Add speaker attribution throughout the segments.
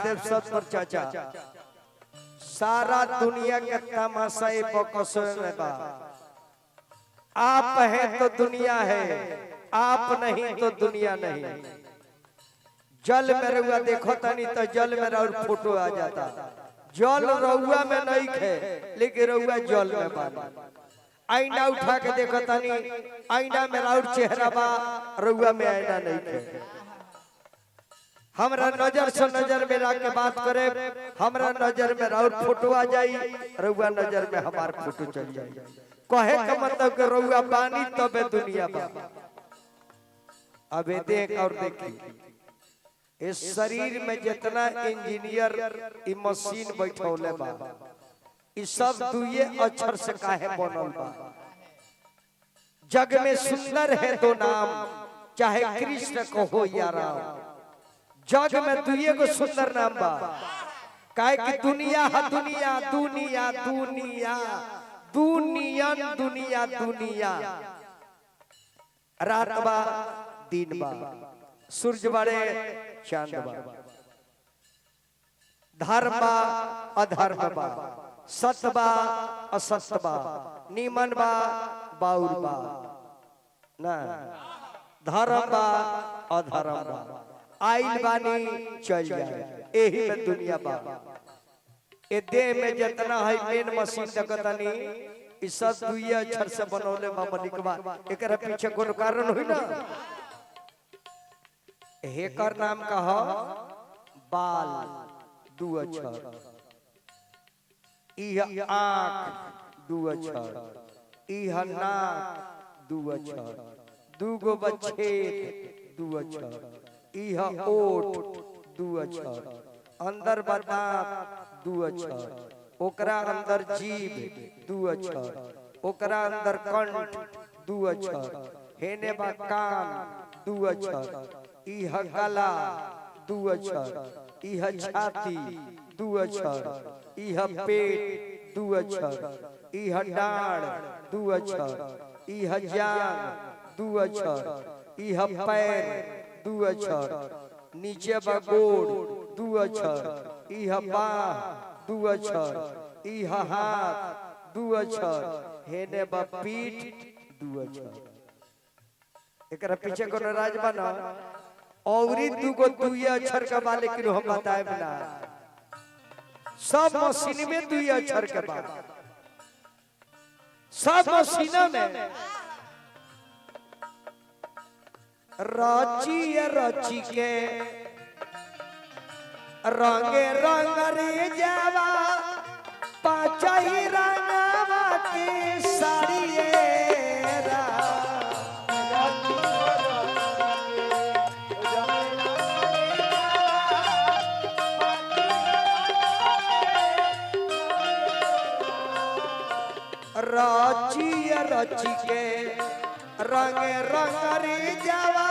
Speaker 1: देव सब पर चाचा। सारा दुनिया के तमाशा ए बकसवे में बा। आप हैं तो दुनिया है, आप नहीं तो दुनिया नहीं। जल में रउआ देखो तनी तो जल में और फोटो आ जाता। जल रउआ में नहीं खे, लेकिन रउआ जल में बा। आईना उठा के देखो तनी, आईना में और चेहरा बा, रउआ में आईना नहीं खे। हमरा नजर से नजर में ला के बात करे, हमरा नजर में और फोटो आ जाई, रउआ नजर में हमार फोटो चल जाई। कहे का मतलब के रउआ बानी तबे दुनिया बा। अब देख और देखी, इस शरीर में जितना इंजीनियर इ मशीन बैठौले बा, इ सब दुए अक्षर से काहे बनल बा? जग में सुंदर है दो नाम, चाहे कृष्ण कहो या राम। जग में दुए गो सुंदर नाम बा, काहे कि दुनिया है दुनिया, दुनिया दुनिया दुनियन दुनिया दुनिया। रात बा दिन बा, सूरज बाड़े चांद बा, धर्म बा अधर्म बा, सत बा असत बा, नीमन बा बाउर बा, ना धर्म बा अधर्म बा। आइल बानी चल जाए, एही में दुनिया बा। ए देह में जितना है मेन मशीन देखतनी, इ सब दुइये अक्षर से बनौले बा मलिकवा। एकरा पीछे कोनो कारण होई ना। हेकर नाम कह बाल, दू अक्षर। इह आंख, दू अक्षर। इह नाक, दू अक्षर। दू गो बछेद, दू अक्षर। इह ओठ, दू अक्षर। अंदर बा दांत, दू अक्षर। ओकरा अंदर जीभ, दू अक्षर। ओकरा अंदर कंठ, दू अक्षर। हेने बा कान, दू अक्षर। इह गला, दू अक्षर। इह छाती, दू अक्षर। इह पेट, दू अक्षर। इह डाढ़, दू अक्षर। इह जांग, दू अक्षर। इह पैर, दू अक्षर। नीचे बा गोड़, दू अक्षर। इह बाह, दू अक्षर। इह हाथ, दू अक्षर। हेने बा पीठ, दू अक्षर। एकरा पीछे कोनो राज बना औरी दूगो दुई अक्षर के बा, लेकिन हम बताए ना। सब मशीन में दुई अक्षर के बा, सब मशीन में। राची रची के रंगे रंग रे जावा, पांच ही रंगवा के साड़िए रा। राची रची के रंग रंग रे जावा,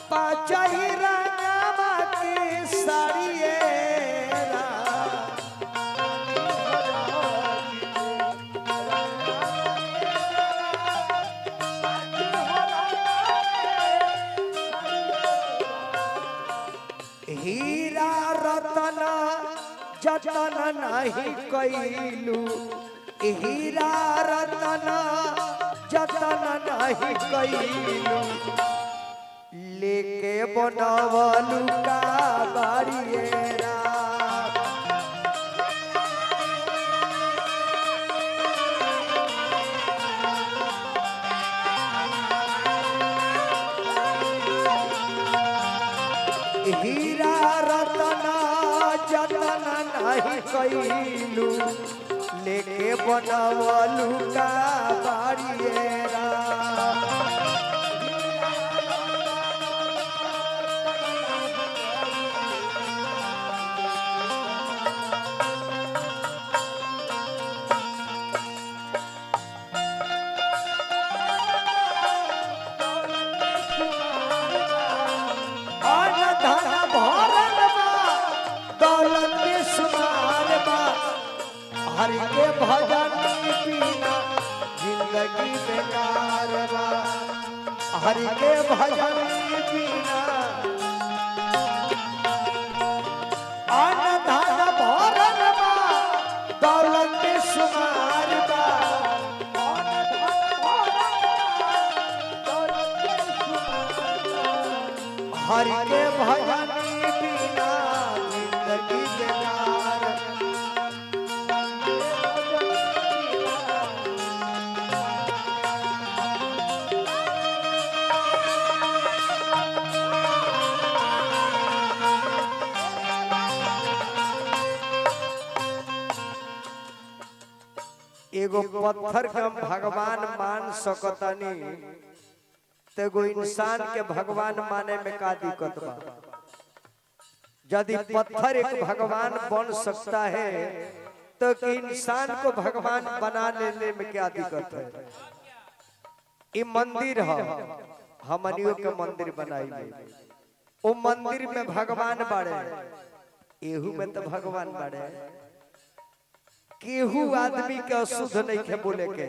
Speaker 1: पांच ही रंगवा के साड़िए रा। हीरा रतन जतन नहीं कैलू, हीरा रतन जतन नहीं कैलू, लेके बनवलू का बाड़िएरा। हीरा रतन जतन नहीं कैलू, लेके बनवलू का बाड़िएरा। अन धन भरल बा, दौलत बेशुमार बा, हरि के भजन बिना जिंदगी बेकार बा। हरि के भजन बिना हरि के भजन बिना जिंदगी बेकार। एगो पत्थर के हम भगवान मान सकतानी तो एगो इंसान के भगवान माने में का दिक्कत बा? यदि पत्थर एक भगवान बन सकता है तो कि इंसान को भगवान बना लेने में क्या दिक्कत है? ई मंदिर है, हमनियों के मंदिर बनाई। ओ मंदिर में भगवान बाड़े, एहू में तो भगवान बाड़े। केहू आदमी के अशुद्ध नहीं के बोले के,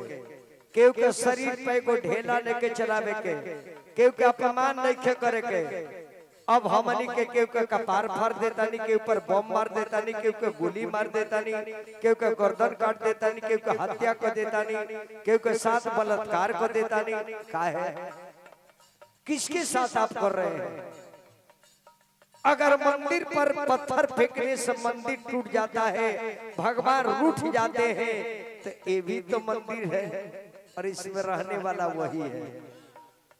Speaker 1: केहू के शरीर पे एगो ढेला लेके चलावे के, केहू के अपमान नहीं के करे के। अब हमनी के केहू के कपार फाड़ देता नहीं, केहू पर बम मार देता नहीं, केहू के गोली मार देता नहीं, केहू के गर्दन काट देता नहीं, केहू के हत्या कर देता नहीं, केहू के साथ बलात्कार कर देता नहीं। काहे? किसके साथ आप कर रहे हैं? अगर मंदिर पर पत्थर फेंकने से मंदिर टूट जाता है, भगवान रूठ जाते हैं, तो ये भी तो मंदिर है और इसमें रहने वाला वही है।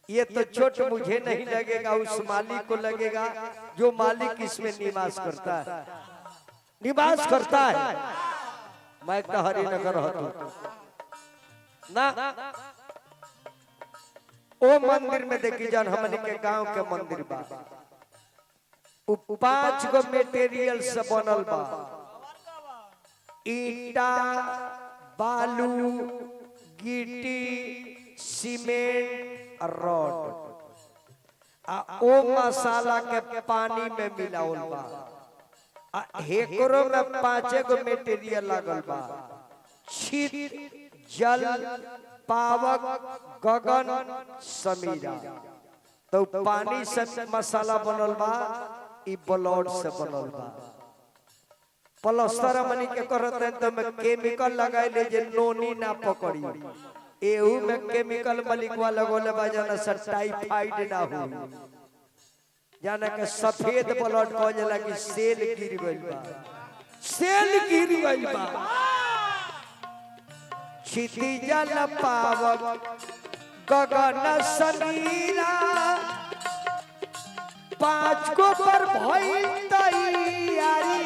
Speaker 1: ये तो चोट मुझे नहीं लगेगा, उस मालिक को लगेगा जो मालिक इसमें निवास करता है, निवास करता है। मैं तो हरिनगर हूं ना, ओ मंदिर में देखी जान हमने के गांव के मंदिर बा, उ 5 गो मटेरियल से बनल बा। ईटा, बालू, गिट्टी, सीमेंट और रॉड। आ ओ मसाला के पानी में मिलावल बा। आ हेकरो में 5 गो मटेरियल लागल बा। छित, जल, पावक, गगन, समीरा। तो पानी से मसाला बनल बा, ई ब्लड से बनल बा। प्लास्टर मनी के करत है तो में केमिकल लगाइले जे नोनी ना पकड़ी। एहू में केमिकल मलिकवा लगोले बा जाना सर टाइफाइड ना हो, जाना के सफेद ब्लड कह जाला कि सेल गिर गइल बा, सेल गिर गइल बा। क्षिति जल पावक गगन समीरा, 5 गो पर भइल तैयारी।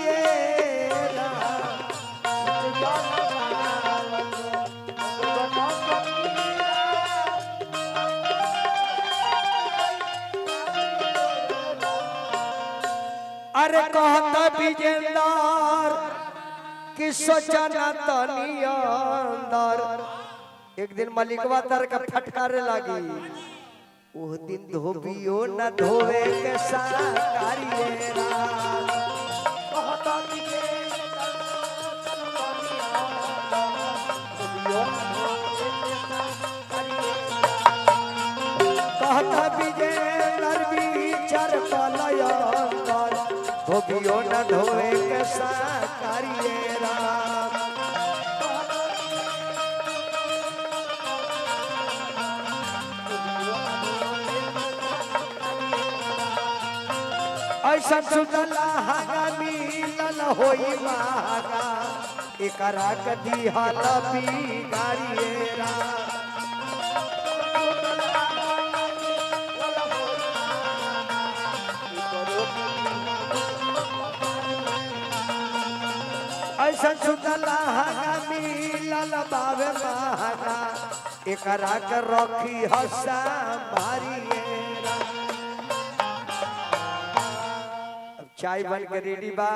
Speaker 1: अरे कहता विजेंदर कि सोचना तनी अंदर। एक दिन मलिकवा तर के फटकारे लागी, ओह दिन धोबियो न धोवे के साकारिए। कहता विजेंदर विचार कलय अंदर, धोबियो न धोवे के साकारिए राम। ऐसा सुनला हागा मिलल होई मागा, एकरा के दिहल बिगाड़िए राम। ऐसा सुनला हागा मिलल बावे मागा, एकरा के रखी हसा मारिए राम। चाय बन के रेडी बा।